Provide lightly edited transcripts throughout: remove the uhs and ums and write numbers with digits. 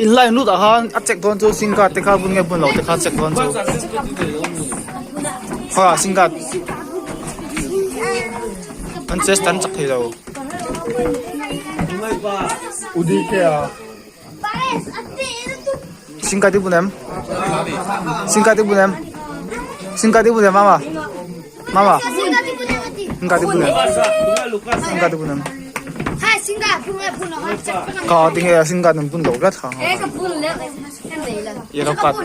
In line lut ah khan a check dawn chu sim card te kha bun nge bun lo te kha check dawn chu khawiah sim card an chest an chak thei lo. Sim card i bun em sim card i bun em sim card i bun em mama mama sim card i bun em sim card i bun em ka tinge sim card an bun lo tlat kha yellow card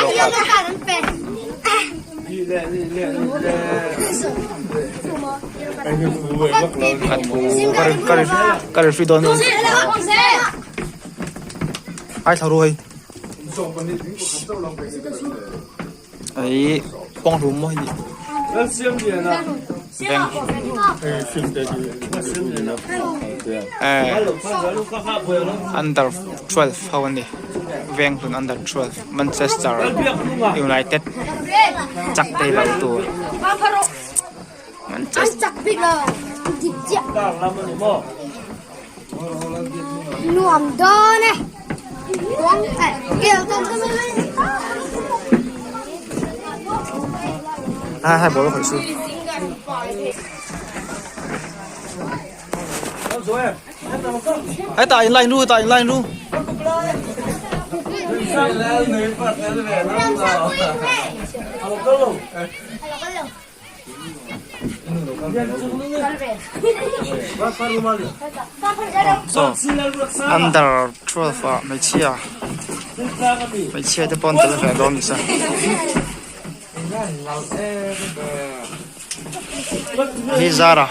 yellow card ka referee dawn ai thla ru hei ei pawng rum maw hei bank under 12 ho ani veng hlun under 12 Manchester United chak thei lo tur Manchester hai hai ball a khawih su hetah in line ru hetah in line ru saw under 12 ah hmeichhia hmeichhia te pawh an tel ve dawn nisa. Hi zara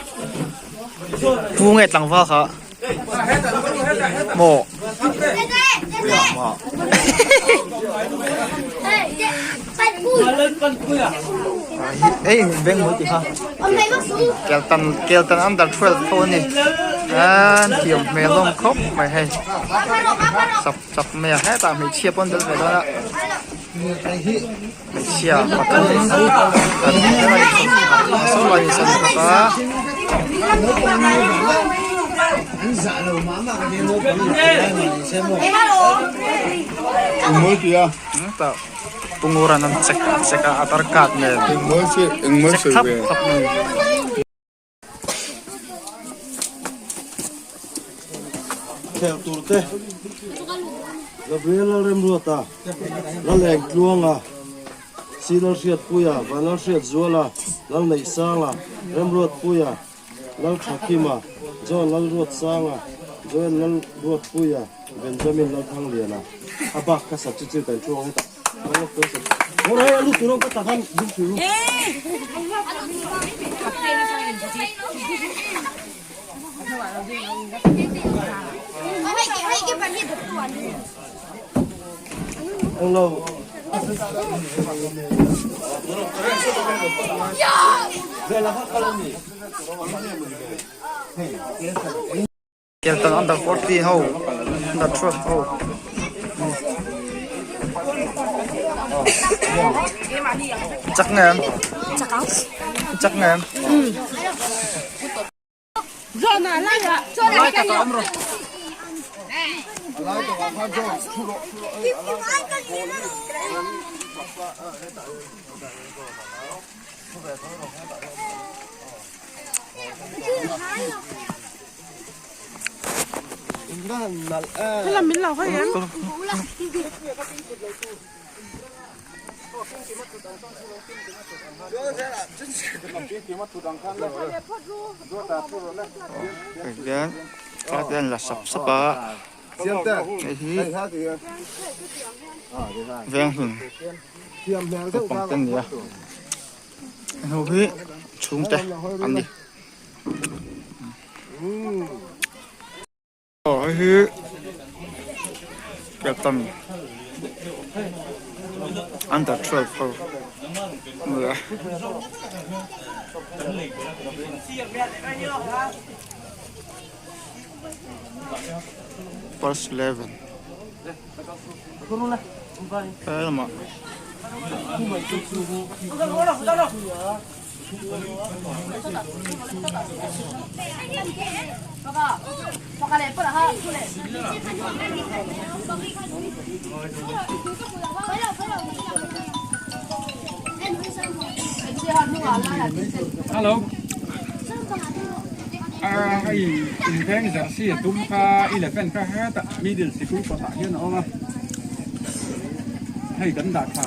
pu nge tlangval kha maw ei beng mui tih kha keltan keltan under 12 pawh a ni an thiam hmel hlawm khawp mai hei chak chak mai a hetah hmeichhia pawh an tel ve dawn a hmeichhia pathum an saw lai in bawk a. Tah punguran an check check a aadhar card nen check thlap thlap mai. Khelh tur te Gabriel Lalremruata, Lalengtluanga, Si Lalhriatpuia, Vanlalhriatzuala, Lalneihsanga, Remruatpuia, Lalthakima, John Lalruatsanga, Joel Lalruatpuia, Benjamin Lalthangliana. A bak ka substitute an thu ang hetah. Keltan under 14 ho under 12 ho chak nge em chak nge em Hian thla te an la sap sap a hei hi Venghlun naupang te an ni a hei ho hi chhungte an ni. Aw hei hi Keltan under 12 ho nia first level helamah. Hello. Ah, hei inveng jersey a tum kha elephant kha hetah middle sikul kawtah hian a awm a hei kan dah tha.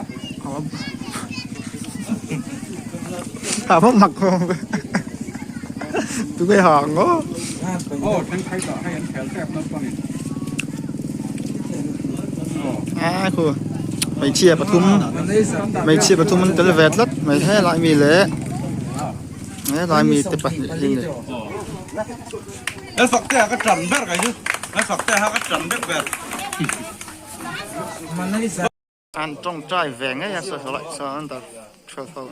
Thah vak mak ho tunge ha ang aw. Aw thenkhai tah hei an khel tep naupangin. A khu hmeichhia pathum hmeichhia pathum an tel ve tlat mai helai mi leh helai mi te pahnih hi ni. An tawngtai ve ngei a saw saw saw under 12 ho.